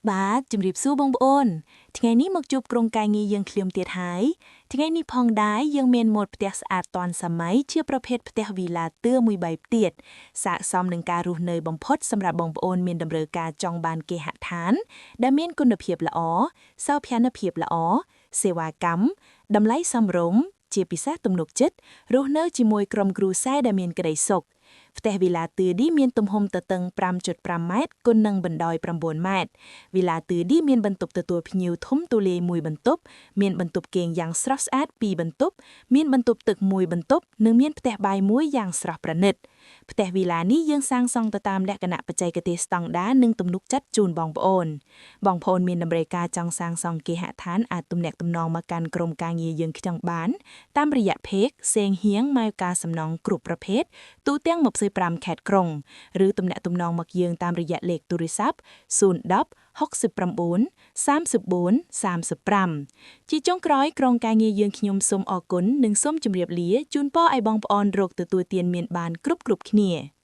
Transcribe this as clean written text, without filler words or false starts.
បាទជំរាបសួរបងប្អូនថ្ងៃនេះមកជួបក្រុមការងារយើងខ្ញុំទៀតហើយថ្ងៃនេះផងដែរយើងមានម៉ូដផ្ទះស្អាតទាន់សម័យជាប្រភេទផ្ទះវីឡាទឿមួយបែបទៀតស័ក្តិសមនឹងការរស់នៅបំផុតសម្រាប់បងប្អូនមានតម្រូវការចង់បានគេហដ្ឋាន ដែលមានគុណភាពល្អសោភ័ណភាពល្អសេវាកម្មតម្លៃសមរម្យជាពិសេសទំនុកចិត្តរស់នៅជាមួយក្រុមគ្រួសារដែលមានក្តីសុខ ផ្ទះវីឡាទឿនេះមានទំហំទទឹង5.5ម៉ែត្រគុណនឹងបណ្ដោយ9ម៉ែត្រវីឡាទឿនេះមានបន្ទប់ទទួលភ្ញៀវធំទូលាយមួយបន្ទប់មានបន្ទប់គេងយ៉ាងស្រស់ស្អាតពីរបន្ទប់មានបន្ទប់ទឹកមួយបន្ទប់និងមានផ្ទះបាយមួយយ៉ាងស្រស់ប្រណិតផ្ទះវីឡានេះយើងសាងសង់ទៅតាមលក្ខណៈបច្ចេកទេសស្តង់ដារនិងទំនុកចិត្តជូនបងប្អូនបងប្អូនមានតម្រូវការចង់សាងសង់គេហដ្ឋានអាចទំនាក់ទំនងមកកាន់ក្រុមការងារយើងខ្ញុំបានតាមរយៈ page សេងហៀងម៉ៅការសំណង់គ្រប់ប្រភេទទូទាំង25ខេត្តក្រុងឬទំនាក់ទំនងមកយើងតាមរយៈលេខទូរស័ព្ទ010 69 34 35ជាចុងក្រោយក្រុមការងារយើងខ្ញុំសូមអរគុណនិងសូមជម្រាបលាជូនពរឲ្យបងប្អូនរកទទួលទានមានបានគ្រប់ៗគ្នា។